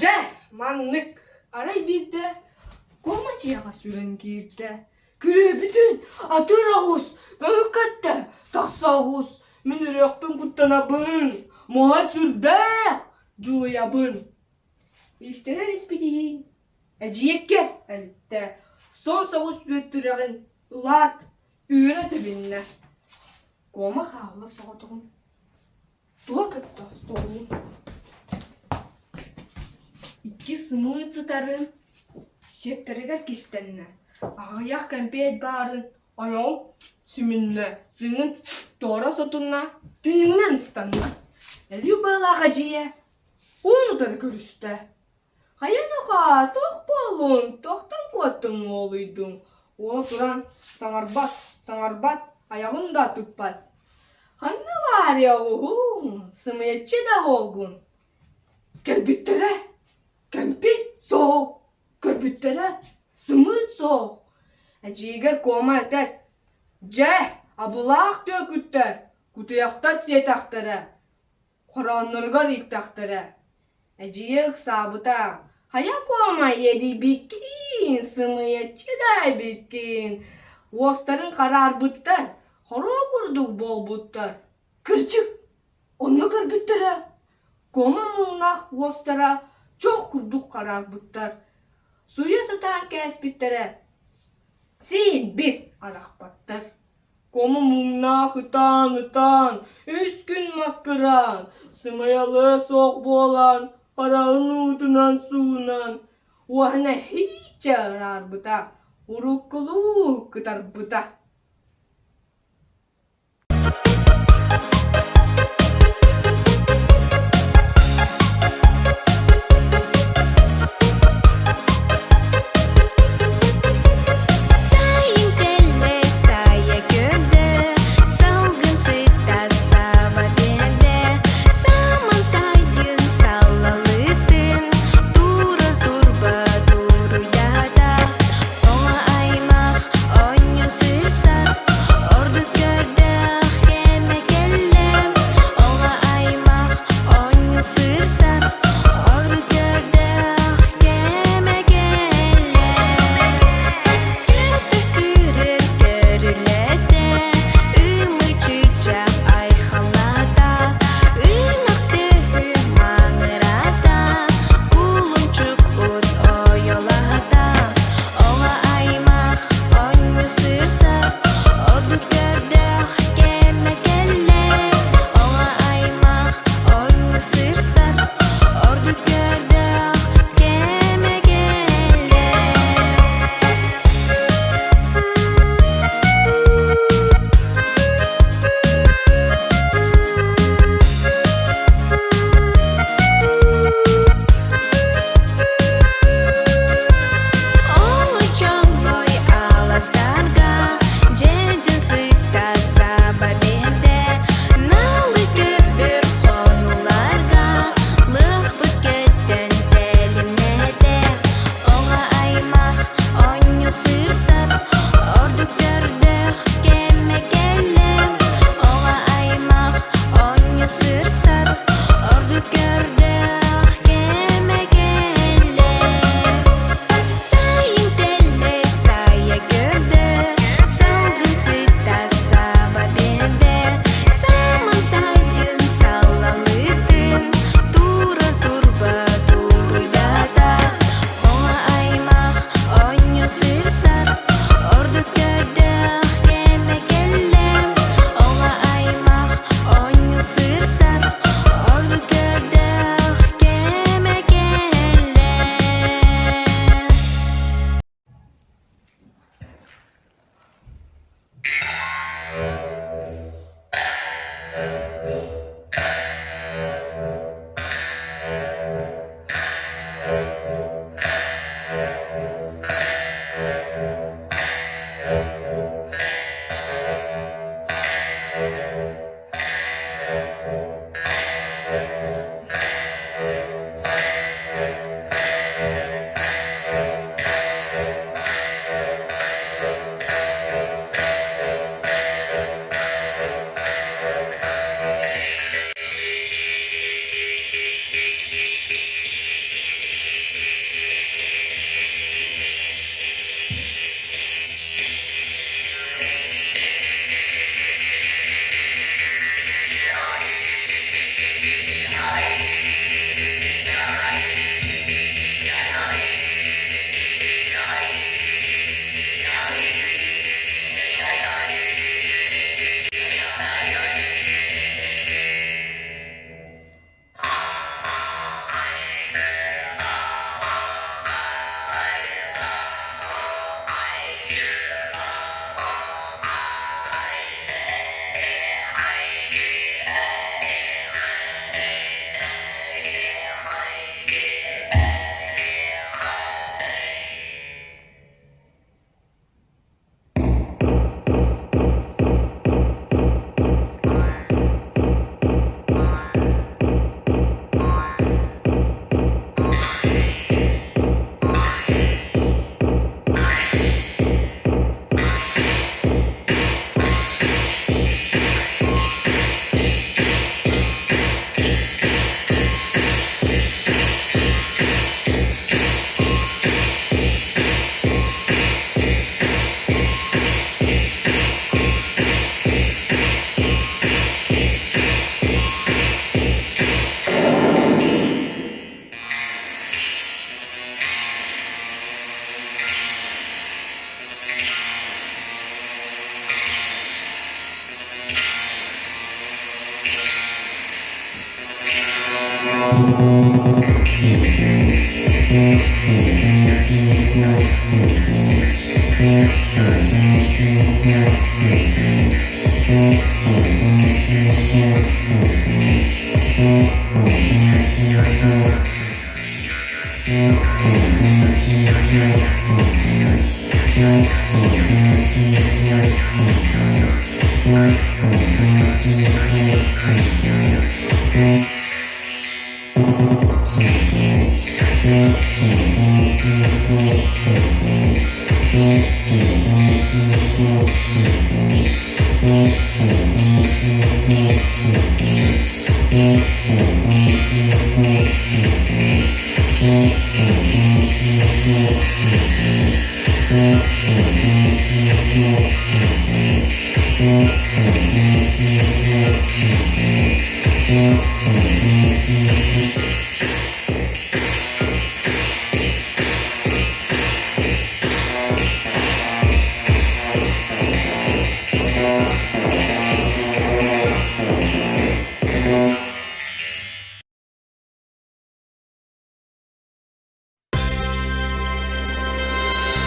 Дьэ, маннык арай биирдэ куома дьиэҕэ сүгэн киирдэ. Күрүөбүтүн атыыр оҕус көһүккэттэ тахса оҕус мин үрүөхпүн куттанабын, муоһа сүрдээх дьулуйабын. Иистэнэн испитиһин эдьиийкэ элиттэ, сон соҕус бүөттүрэҕин ылаат үөрэ тэбиннэ. Куома хаалла соҕотоҕун Тула кытта остуолун Икки сымыыт сытарын сиэптэригэр кистэннэ, аҕыйах кэмпиэт баарын ойоҕун сүмүннэ, сыыҥын туора сотунна, түннүгүнэн ыстанна. Өлүү быалаах эдьиийэ уун утары көрүстэ. Хайа нохоо, туох буоллуҥ, туохтан куоттуҥ уолуйдуҥ? Уол туран саҥарбат, саҥарбат, айаҕын да туппат. Ханна баарый оҕуһуҥ, сымыйаччы да уолгун? Кэлбиттэрэ, кэмпит суох, көрбүттэрэ, сымыыт суох. Эдьиийигэр Куома этэр: «Дьэ, абылаах түөкүттэр, кутуйахтар сиэтэхтэрэ, Хороонноругар илтэхтэрэ. Эдьиийэ ыксаабыта: «Хайа Куома иэдийбиккин, сымыйаччы да эбиккин, уостарын хараарбыттар, хоруо курдук буолбуттар. Кырдьык, онно көрбүттэрэ, Куома муҥнаах уостара чох курдук хараарбыттар, суйа сатаан кээспиттэрэ, син бир арахпаттар. Кому муҥнаах ытаан-ытаан, үс күн маккыраан, сымыйалыа суох буолан, хараҕын уутунан суунан, уоһун эһииччэ ыраарбыта, уруккулуу кытарбыта. Сайын кэллэ, сайа көрдө, салгын сыта саба биэрдэ. Саман сайын салалытын, тур.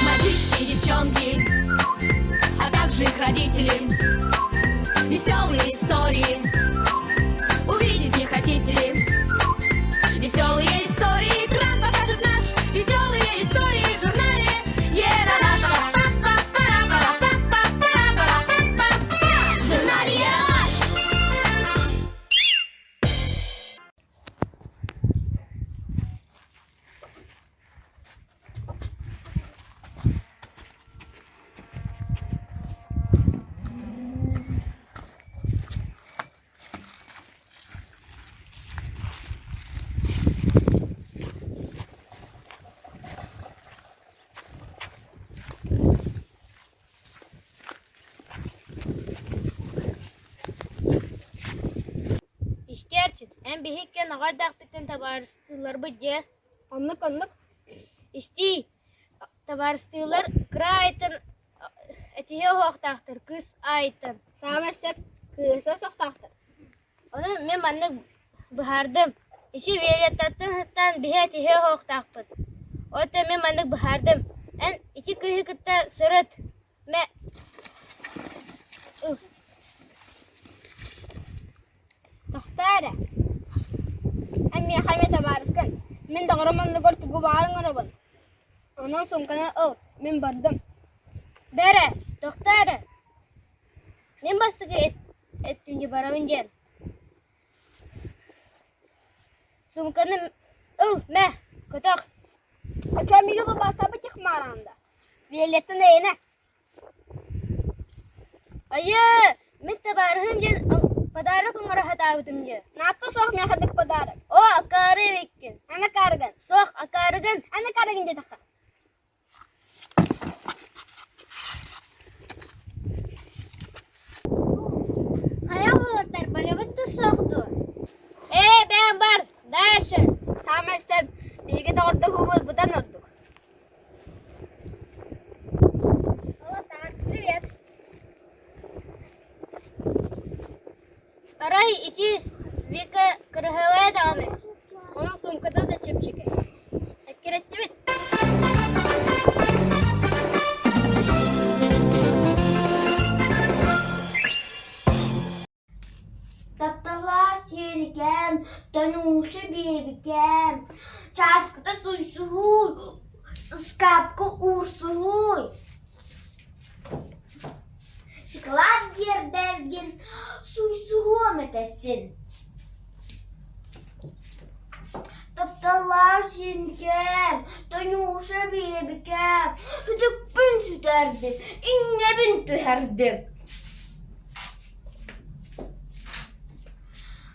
Мальчишки и девчонки, а также их родители. Веселые истории увидеть не хотите ли? Веселые истории экран покажет наш. Веселые истории в журнале Ералаш. В журнале Ералаш. Истиэрчин, эн биһикки наҕардаахпыттан табаарыстыыларбыт дьэ. Оннук оннук. Истиий, табаарыстыылар кыра аайыттан этиһиэ уһуохтаахтар, кыыс аайыттан. Саамай сөп, кыыһырса сохтоохтор. Ону мин маннык быһаардым. Иши Виолеттаттан сыттаан биһи этиһиэ уһуохтаахпыт. Оттон мин маннык быһаардым. Эн ити кыыһы кытта сырыт. Мэ Тохтоо эрэ. Эн миэхэ эмиэ табаарыскын. Мин доҕорум оннугар тугу баҕар оҥоробун. Онон суумканы ыл, мин бардым. Бэрэ, тохтоо эрэ. Мин бастакы эттим дии барабын диэн. Суумканы ыл, мэ, көтөх. Оччоҕо миигин лобоостообут дии хмараанда. Виолеттан эйэнэ. Айыы, мин табаарыһым диэн подарок оҥоро сатаабытым дии. Наатта суох миэхэ дык подарок. О, акаары эбиккин. Эн акаарыгын. Суох, акаарыгын. Эн акаарыгын диэтэххэ. Хайа уолаттар барыбыт да суох дуо? Ээ, бэйэм бар, дальше. Саамай сөп, биһиги доҕордоһуубут быдан ордук. Привет. Арай ити Вика кырыһылая даҕаны. Оның суумката да чэпчэки. Эккирэттибит. Тапталлаах сиэрикэм, тонууша биэбикэм, чааскыта суйсуһууй, ыскаапка уурсуһууй, шоколад биэрдэргин суйсуһуом этэ син. Тапталлаах сиэнкэм, Танюша биэбикэм, сүтүкпүн сүтэрдим, иннэбин түһэрдим.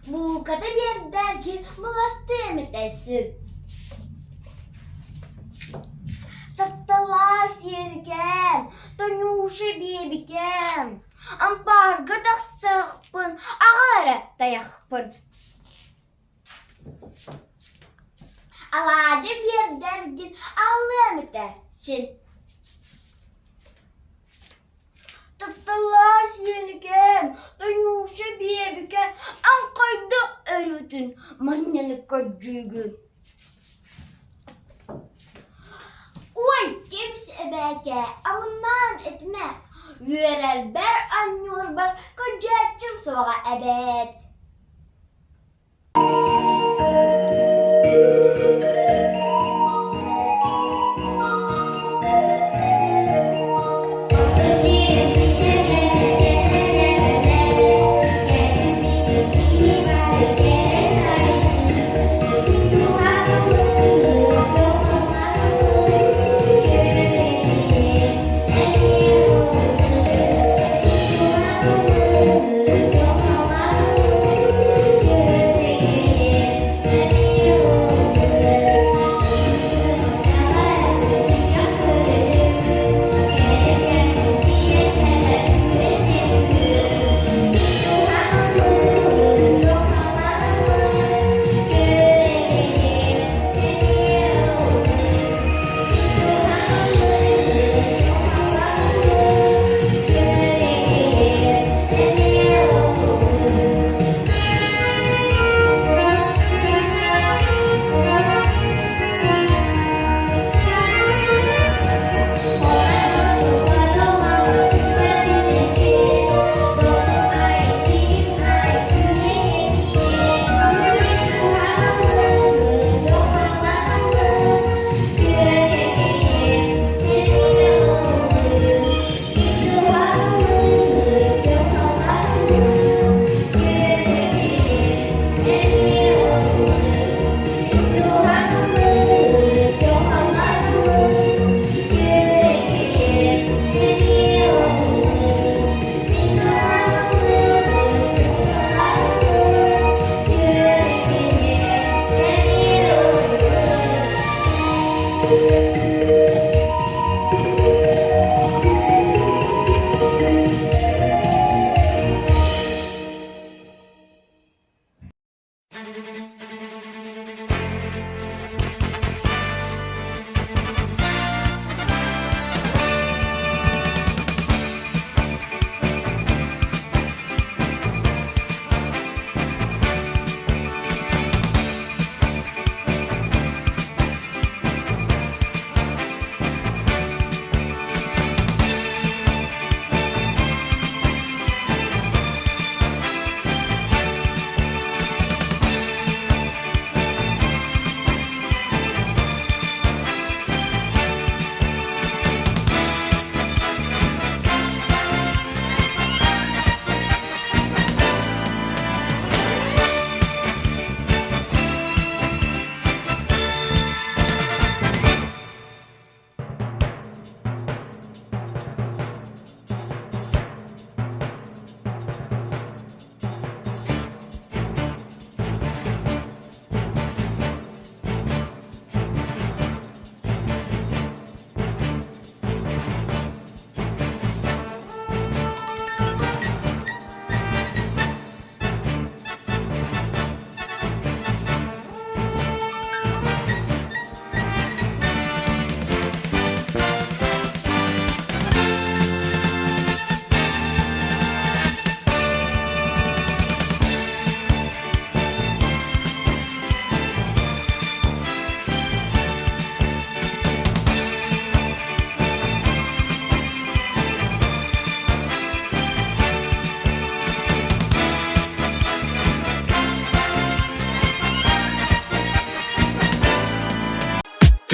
Бууката биэрдэргин булаттыам этэ син. Тапталлаах сиэнкэм, Танюша биэбикэм, ампаарга тахсыахпын аҕа эрэ тайахпын. Алаадьы биэрдэргин аҕалыам этэ син. Тапталлаах сиэникэм, Танюша биэбикэ аҥхайдах өрүүтүн манньаны көрдүүгүн. Ой, кэбис эбээкээ, амыннаан этимэ, үөрэрбэр, анньуурбар көрдьөөччүм суоҕа эбээт.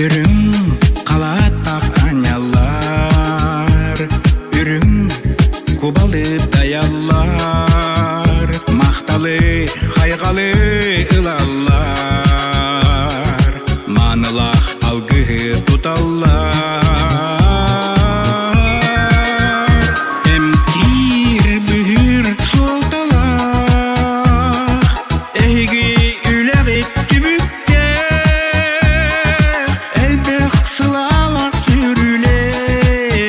Үрүҥ халааттаах аанньаллар, үрүҥ кубалы дайаллар, махталы, хайҕалы ылаллар, маанылаах алгыһы туталлар. Эмтиир быһыыр суолталаах, эһиги үлэҕит түбүктээх, элбэх сылаалаах сүрүлээх,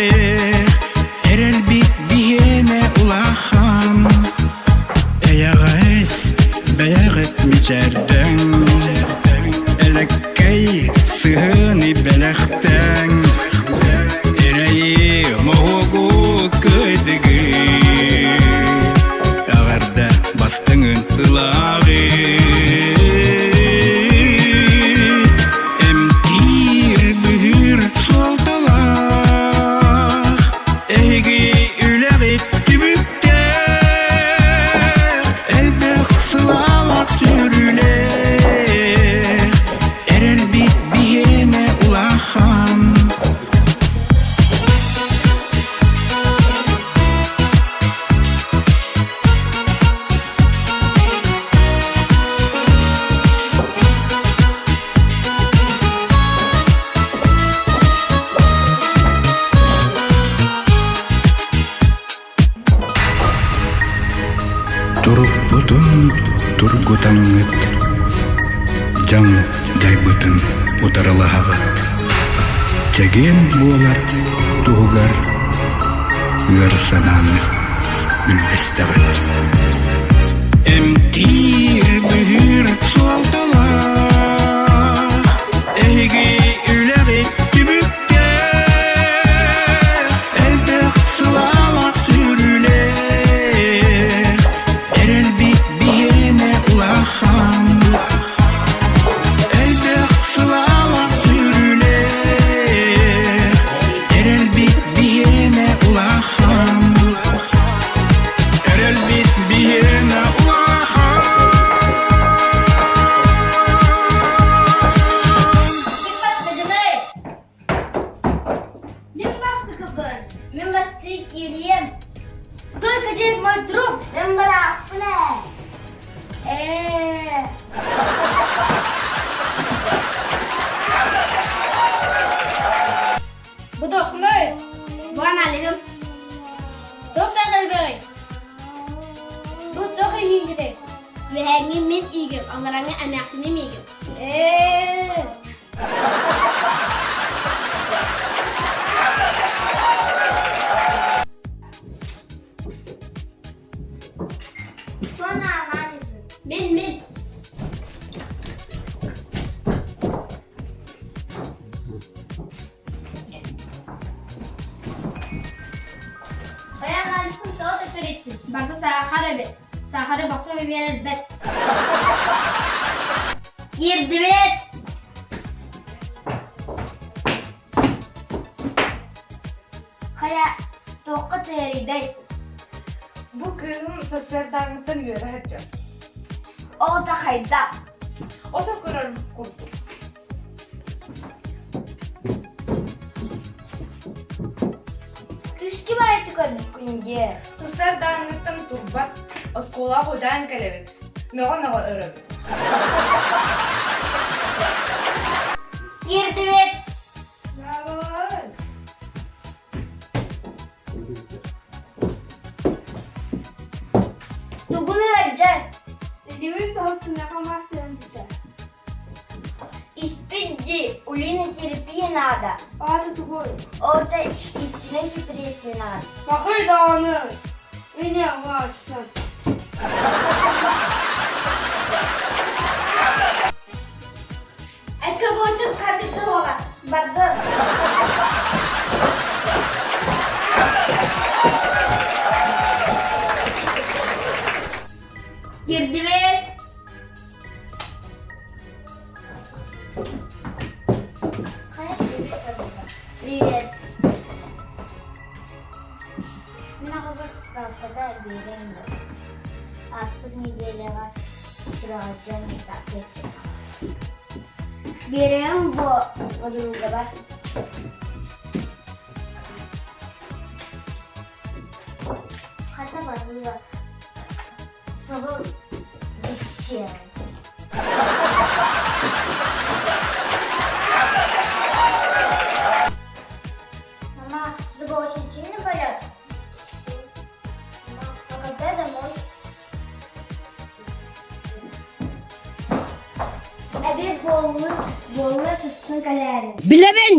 эрэлбит биһиэнэ улахан. Эйэҕэс бэйэҕит мичээрдэҥ, элэккэй сыһыаны бэлэхтэҥ, эрэйи моһуогу кыайдыгыт, эҕэрдэ бастыҥын ылааҕы. Эмтиир быһыыр суолталаах, эһиги үлэҕит түбүктээх, элбэх сылаалаах сүрүлээх, эрэлбит биһиэнэ улахан. Турукпутун тургутаҥҥыт, дьаҥ дьайбытын утарылаһаҕыт. Чэгиэн буолар туһугар ыар санааны үллэстэҕит. Эмтиир быһыыр суолталаах, эһиги үлэҕит түбүктээх, элбэх сылаалаах сүрүлээх, эрэлбит биһиэнэ улахан. Элбэх сылаалаах сүрүлээх, эрэлбит биһиэнэ улахан. Эрэлбит биһиэнэ улахан. Мин бастакыбын. Мин бастыы киириэм. Только здесь мой друг. Мин бырааппын ээ. Ээ. Будохной. Бу аналиһым. Туох даҕалбай? Бу туох иһиҥҥитэй? Үөһээҥҥи мин иигим, алларааҥҥы эмээхсиним иигим. Ээ. тэрийдим, барыта саахар эбит. Саахары бохсо биэрэрбэт. Киирдибит! Хайа, туохха тэрийдэй? Бу кыыһым сарсыардааҥҥыттан үөрэ сылдьар. Ол да хайдах? Ото көрөр курдук. Күскү баайты көрбүккүн дии. Сарсыардааҥҥыттан турбат, оскуолаҕа удаан кэлэбит, мөҕө-мөҕө өрөбүт. Киирдибит! Тугун ыалдьар? Илимин тоһуттуннаха маастарын сытар. Испит дии, Улина терпи надо. Аата тугуй? Ото истинэн киприэсти надо. Пахай даҕаны! Ине маастар. Это будет капитала. Бардым. Кирдибит. Привет. Мин аҕабар справката биэриэм дуо? Ааспыт неделяҕа сүрэҕэлдьээн Биэриэм буо подругабар. Хата подруга Собо бисиэн. Мама, зубы очень сильно болят. Мама, а когда домой? Обед буоллун, буолла сыссын кэлээрин. Билэбин!